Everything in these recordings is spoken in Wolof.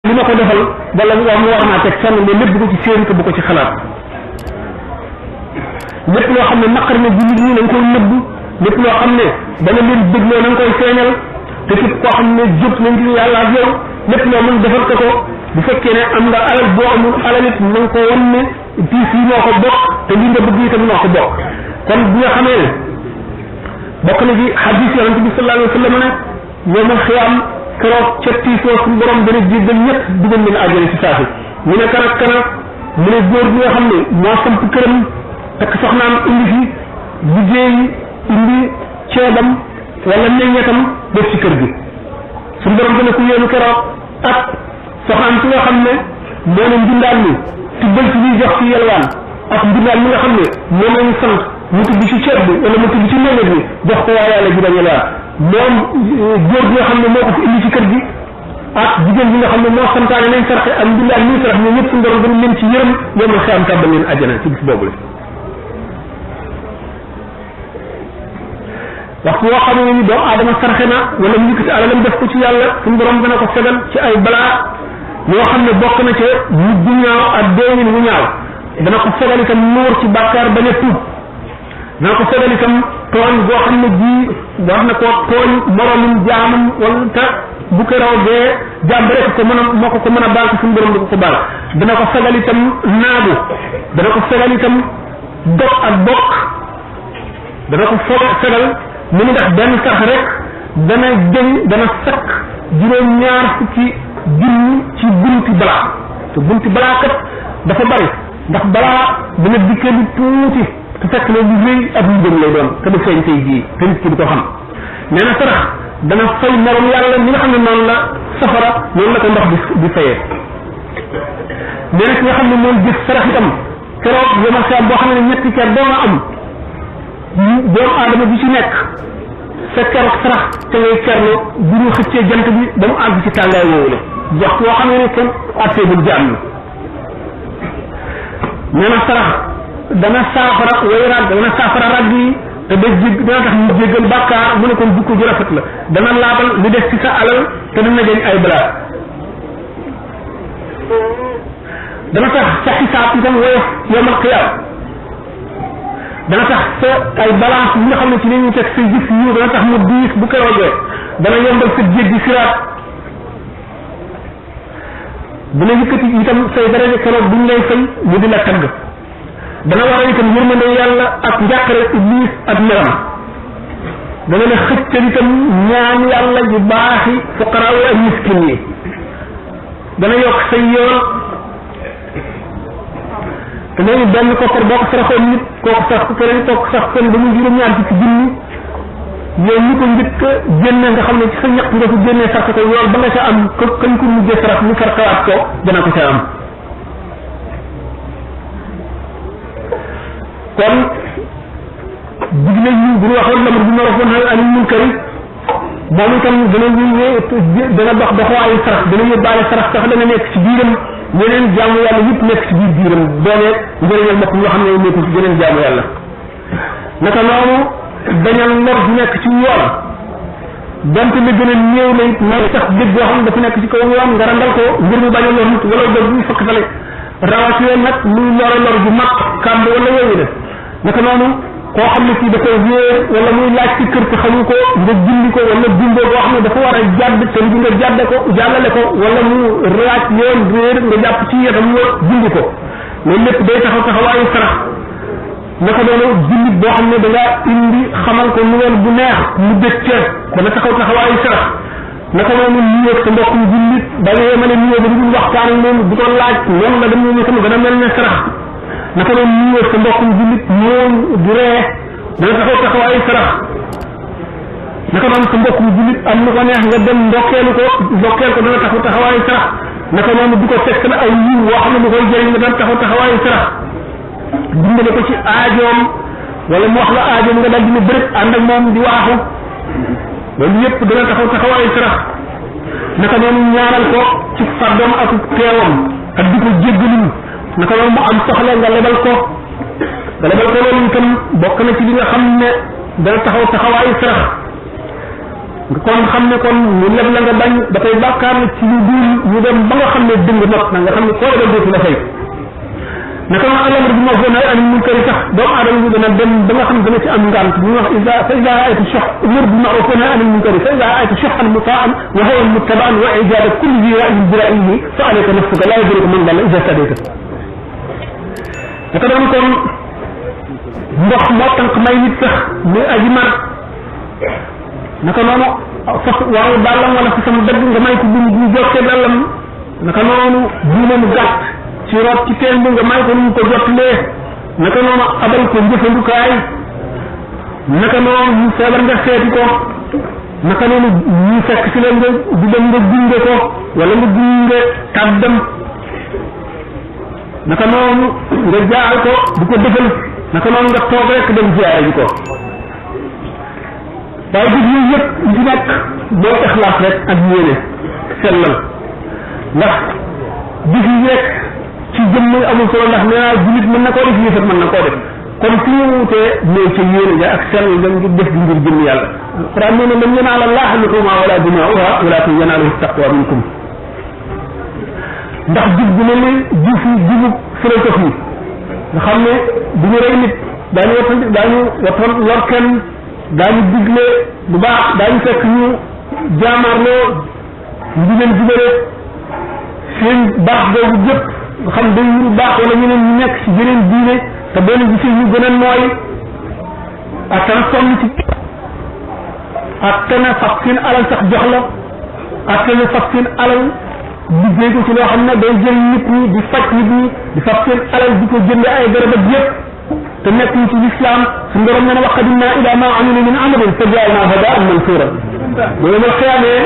li ma ko defal wala mu war naa teg fenn mais lépp bu ko ci séen ko bu ko ci xalaat lépp loo xam ne naqar na jullit ñi nañ koy nëbb lépp loo xam ne dana leen dégloo na nga koy feeñal te képp koo xam ne jóg na ngir yàlla ak yow lépp loo mën defal ko ko bu fekkee ne am nga alal boo amul alal it na nga ko wan ne tiis yi moo ko bokk te li nga bëgg itam moo ko bokk kon bi nga xamee ne bokk na ci hadis yonent bi sallallahu alayhi wa sallam ne yawmal xiyaam keroog ca tiisoo suñu borom dana jéggal ñëpp dugal leen àjjana ci saasi ñu ne kan ak kan mu ne góor bi nga xam ne moo samp këram takk soxnaam indi fi liggéey indi ceebam wala meññetam def ci kër gi suñu borom dana ko yéenu keroog ak soxnaam si nga xam ne moo ne mbindaan mi tibbal ci ñuy jox ci yelwaan ak mbindaan mi nga xam ne moo nañu sant mu tudd ci ceeb bi wala mu tudd ci meññet bi jox ko waa yàlla ji dañ yelwaan moom góor bi nga xam ne moo ko fi indi ci kër gi ak jigéen bi nga xam ne moo santaane nañ sarxe ak mbindaan mi sarax ñoom ñëpp suñu borom dana leen ci yërëm ñoom la xeam tàbbal leen àjjana ci bis boobu la waxtu woo xam ne ni doomu aadama sarxe na wala mu yëkkati alalam def ko ci yàlla suñu borom dana ko fegal ci ay balaa yoo xam ne bokk na ca mujj bu ñaaw ak déewin wu ñaaw dana ko fegal itam nuur ci bàkkaar bañ a tuub dana ko fegal itam tooñ boo xam ne ji wax na ko tooñ moromum jaamam wala te bu ko raw dee jaam rek ko mën a moo ko mën a baal ko suñu borom di ko baal dana ko fegal itam naagu dana ko fegal itam dog ak bokk dana ko fegal mu ni ndax benn sax rek dana jëñ dana sakk juróom-ñaar fukki junni ci bunti balaa te bunti balaa kat dafa bari ndax balaa dana dikkee lu tuuti te fekk ne lu rëy ak lu jëm lay doon te du feeñ tey jii te nit ki di ko xam nee na sarax dana fay morom yàlla mi nga xam ne noonu la safara noonu la ko ndox di fayee nee na ki nga xam ne moom jëf sarax itam keroog yomal xiyaam boo xam ne ñetti ker doo nga am doomu aadama bi ci nekk sa keroog sarax te ngay kerlo bu ñu xëccee jant bi ba mu àgg ci tàngaay woowu la waxtu woo xam ne kenn atteegul jaam na nee na sarax dana saafara way rag dana saafara rag yi te dana tax ñu jéggal bàkkaar mu ne kon jikko ju rafet la dana laabal li des ci sa alal te dana jañ ay balaa dana tax sa xisaab itam woyof yawmal qiyaam dana tax sa ay balance yi nga xam ne ci li ñuy teg say jëf yi dana tax mu diis bu keroogee dana yombal sa jéggi siraat dana yëkkati itam say daraja keroog buñ lay fay ñu di la tagg dana waral itam yërmande yàlla ak njàqare iblis ak meram dana la xëccal itam ñaan yàlla yu baaxi fuqaraaw yi ak miskin yi dana yokk say yoon te léegi benn koppar boo ko saraxoon nit kooku sax keneen kooku sax kon ba muy juróom-ñaar ci junni yow ñi ko njëkk a génne nga xam ne ci sa ñaq nga ko génnee sax ko yoon ba nga ca am kañ ko mujjee sarax mu sarxawaat ko dana ko ca am kon digle ñu bu ñu waxoon lamar bi maruf wan anil munkar moom itam dana dox doxawaayu sarax dana yóbbaale sarax sax dana nekk ci biiram ñeneen jaamu yàlla yëpp nekk ci biir biiram doone njëriñal bopp ñoo xam ne nekkul ci yeneen jaamu yàlla naka noonu dañal lor di nekk ci yoon donte li gën a néew la it mooy sax dëgg boo xam ne dafa nekk ci kaw yoon nga randal ko ngir mu bañ a lor nit wala dëgg bu fakk fale rawatina nag muy lor bu mag kàmb wala yooyu de naka noonu koo xam ne kii dafa wéer wala muy laaj ci kër te xamu ko nga jindi ko wala bindoo boo xam ne dafa war a jàdd te li nga jàdde ko jàllale ko wala mu laaj yoon réer nga jàpp ci yetam nga jindi ko loolu lépp day taxaw taxawaayu sarax naka noonu jullit boo xam ne da ngaa indi xamal ko nouvelle bu neex mu dëkk ca dana taxaw taxawaayu sarax naka noonu nuyoo sa mbokkum jullit da nga yemale nuyoo ba dugul waxtaan ak moom di ko laaj noonu la dem ñu sama gën a mel ne sarax naka noonu nuyoo sa mbokkum jullit ñoom du ree dana taxaw taxawaayu sarax naka noonu sa mbokkum jullit am lu ko neex nga dem ndokkeel ko dana taxaw taxawaayu sarax naka noonu di ko fekk la ay yiw woo xam ne lu koy jëriñ nga dana taxaw taxawaayu sarax dimbale ko ci aajoom wala mu wax la aajoom nga dal dina bërëb ànd ak moom di waaxu loolu yëpp dana taxaw taxawaayu sarax naka noonu ñaanal ko ci fardoom ak teewam ak di ko jéggalul naka noonu mu am soxla nga lebal ko loolu itam bokk na ci li nga xam ne dana taxaw taxawaayu sarax kon xam ne kon ñu leb la nga bañ dafay bàkkaar la ci lu dul ñu dem ba nga xam ne dëng not na nga xam ne koo dal dootu la fay naka noonu alamr bi moo gën a am munkar yi sax doomu aadama bi dana dem ba nga xam ne dana ci am ngant bu wax isa fa isa ayatu shox umur bi ma'ruf wa nahy anil munkar fa isa ayatu shoxan mutaan wa hawan muttabaan wa ijaba kulli zi ra'yin bi ra'yihi fa alayka nafsuka la yadruka man dalla isa sadayta naka doon kon ndox moo tànk may nit sax muy aji mar naka noonu fas waaw dàllam wala fi sama dëgg nga may ko bu jokkee dàllam naka noonu buumam gàtt ci root ci teen bi nga may ko nu ko jottalee naka noonu abal ko njëfandukaay naka noonu ñu feebar nga seeti ko naka noonu ñu fekk ci la nga di dem nga gunge ko wala nga gunge tàddam naka noonu nga jaar ko di ko defal naka noonu nga toog rek dem ziyaare ji ko waaye jëf yooyu yëpp ci nekk boo ixlaas rek ak yéene sellal ndax jëf yi rek ci jëmm amul solo ndax nee naa jullit mën na koo def yéefar mën na koo def kon fi ñu wutee mooy ca yéene ja ak sell nga ngir def gi ngir jëmm yàlla alquran nee na lan yanaala llaaha luhuumuhaa wa laa dimaa'uhaa walaakin yanaaluhu taqwa minkum ndax jëf bu mel ne jëf yi jëfu philosophe yi nga xam ne du ñu rey nit daañu wattan lor kenn daañu digle bu baax daañu fekk ñu jaamaarloo ñu leen jubale seen baax boobu jëpp nga xam day ñu baax wala ñeneen ñu nekk ci yeneen diine te boo leen gisee ñu gën a nooy ak tan sonn ci ak tane fas seen alal sax jox la ak tane fas seen alal liggéey ko ci loo xam ne day jël nit ñi di faj nit ñi di fas seen alal di ko jënd ay garab ak yëpp te nekk ñu ci l'islam suñu borom nee na wa qadimnaa ilaa maa amilu min amalin fa ja'alnaahu habaa'an mansuuran boo ma xeamee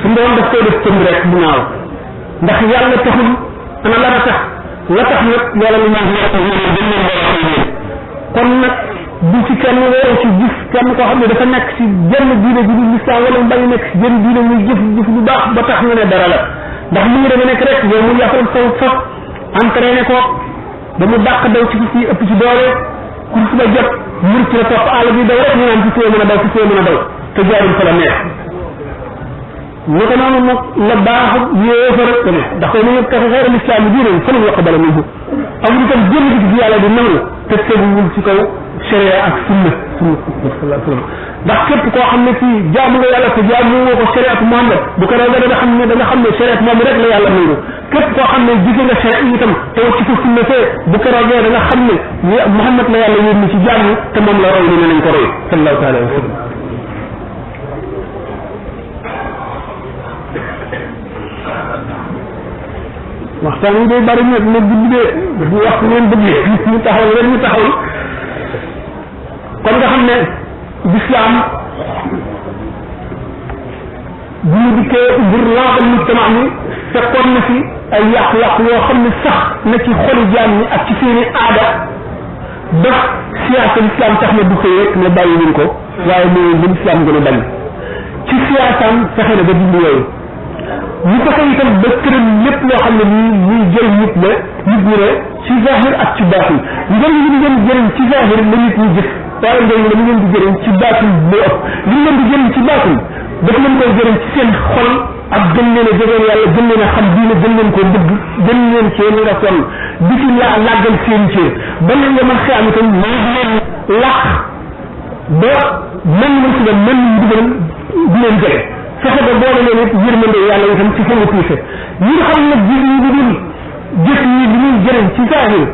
suñu borom daf koy def tëmb rek bu naaw ndax yàlla taxul ana la tax la tax nag yàlla lu ñaax ñoo tax ñoom dañ leen war a kon nag bu ci kenn woo ci gis kenn koo xam ne dafa nekk ci jenn diine ji di l'islam wala mu bañ nekk ci jenn diine muy jëf lu baax ba tax ñu ne dara la ndax mu ngi dama nekk rek yow mu yàqal saw fas entraîné ko ba mu dàq daw ci fii ëpp ci doole course ba jot mur ci la topp àll bi daw rek ñu naan ci fee mën a daw ci fee mën a daw te jaarul fa la neex naka noonu nag la baax yéefar tamit ndax koy nañu tax xeeral islam yi diine fa la yaqbala minhu amul itam jënd gi yàlla di nangu te teguwul ci kaw sharia ak sunna sallallahu alayhi wa sallam ndax képp koo xam ne fii jaamu nga yàlla te jaamu woo ko shariatu Muhammad bu ko raw da nga xam ne shariat moom rek la yàlla nangu képp koo xam ne jige nga sharia itam te ci ko sunna fee bu ko raw da nga xam ne Muhammad la yàlla yónni ci jaamu te moom la roy ne nañ ko roy sallallahu alayhi wa sallam waxtaan yi day bari nag na gudd de bu wax ngeen bëgg ñu taxaw rek ñu taxaw kon nga xam ne l'islam bu ñu dikkee ngir laabal mujtama mi fekkoon na fi ay yàqu-yàqu yoo xam ne sax na ci xolu jaam ñi ak ci seeni aada ba siyaasa l'islam tax na du xëy rek ne bàyyi nañ ko waaye mooy li l'islam gën a bañ ci siyaasam fexe na ba dindi yooyu ñu fexe itam ba tëral lépp loo xam ne nii ñuy jëriñ nit la nit ñi ne ci zahir ak ci baatin njëriñ li ñu leen jëriñ ci zahir la nit ñi gis waaye njëriñ la ñu leen di jëriñ ci baatin moo ëpp li ñu leen di jëriñ ci baatin daf leen koy jëriñ ci seen xol ak gën leen a jegeen yàlla gën leen a xam diine gën leen ko bëgg gën leen cee nga sonn di ci làggal seen cër ba leen nga mën xeam itam moo di leen làq ba mën musiba mën ndigal di leen jege fexe ba boole leen it yërmande yàlla itam ci seen tuuse ñi nga xam nag jëf yi di dul jëf yi di ñuy jëriñ ci saahir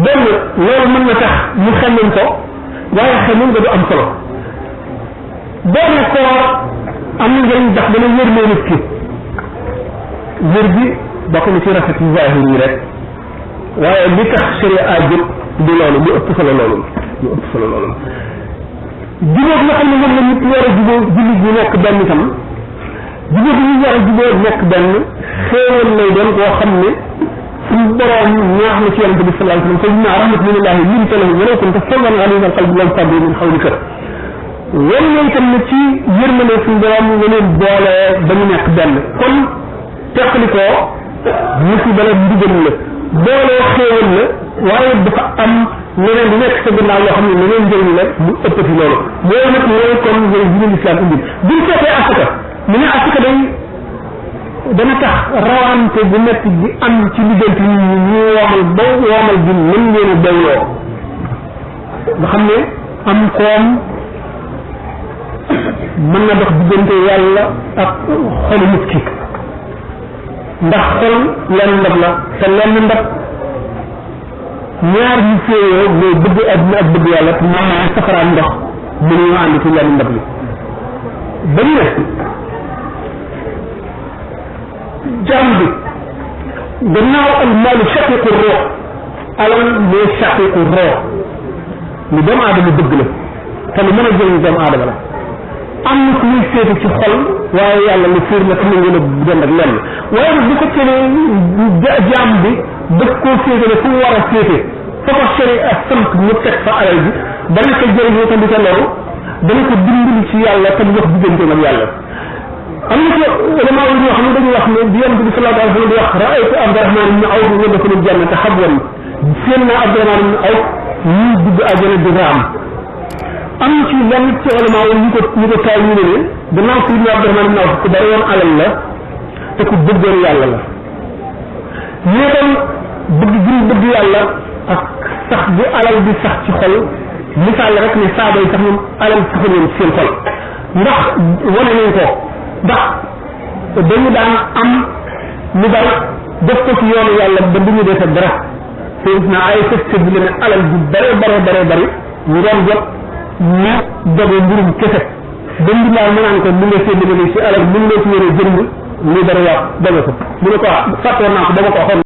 benn loolu mën na tax ñu xemmeñ ko waaye xemmeñ nga du am solo benn koor am na njëriñ ndax dana yërmee nit ki wér bi bokk na ci rafet yi zahir yi rek waaye li tax sharia a jóg di loolu lu ëpp solo loolu jubóog nga xam ne moom la nit war a jubóo jullit ñi nekk benn itam jubóog ñu war a jubóo nekk benn xéewal lay doon koo xam ne suñu borom ñaax na ci yonente bi sallallahu alayhi wa sallam fa inna rahmatullahi linta lahu walaw kunta faddan ghaliza al-qalbi lam faddu min hawlika wan na itam ne ci yërmande suñu borom nga leen boole ba ñu nekk benn kon teqli koo musiba la ndigal la booloo xéewal la waaye dafa am leneen di nekk sa gannaaw loo xam ne leneen njëriñ la mu ëppati loolu loolu nag mooy kon njëriñ bi ñu islam indi buñ seetee asaka mu ne asaka day dana tax rawante bu metti bi am ci diggante nit ñi ñu woomal ba woomal bi mën leen a doyloo nga xam ne am koom mën na dox diggante yàlla ak xolu nit ki ndax xol lenn ndab la te lenn ndab ñaar ñu féeyoo mooy bëgg àdduna ak bëgg yàlla te moom mooy safaraan ndox mënuñoo ànd ci lenn ndab li ba ñu ne jaam bi gannaaw al maalu shaqiqu ruux alal mooy shaqiqu ruux lu doomu aadama bëgg la te lu mën a jëriñ doomu aadama la am na ku muy féete ci xol waaye yàlla lu fiir la te mu ngeen a dend ak lenn waaye nag bu ko tëlee jaam bi daf koo féetale fu mu war a féete fa ko sori ak sant mu teg fa alal bi dana ko jëriñoo te du ko loru dana ko dimbali ci yàlla te mu wax digganteem ak yàlla am na ci ulama yi ñoo xam ne dañuy wax ne bi yonent bi sallallahu alayhi wa sallam di wax raaytu Abdurahmaan ibn Awf yadxulu jannata habwan seen naa Abdurahmaan ibn Awf ñuy dugg àjjana di raam am ci lenn ci ulama yi ñu ko taal ñu ne gannaaw Sayyidina Abdurahmaan ibn Awf ku bari woon alal la te ku bëggoon yàlla la ñoo doon bëgg yàlla ak sax bi alal bi sax ci xol misaal rek ne saaba yi sax ñoom alal saxu leen seen xol ndax wane nañ ko ndax dañu daan am lu bari def ko ci yoonu yàlla ba du ñu defee dara Sayyidina Aysa bi ne alal bu bare ñu doon jot ñu doge mbirum kese ba mbilaal ma naan ko mu nga séddale ci alal mu nga ci yore jënd lu bari wax doge ko mu ne ko fàttoon naa ko dama ko waxoon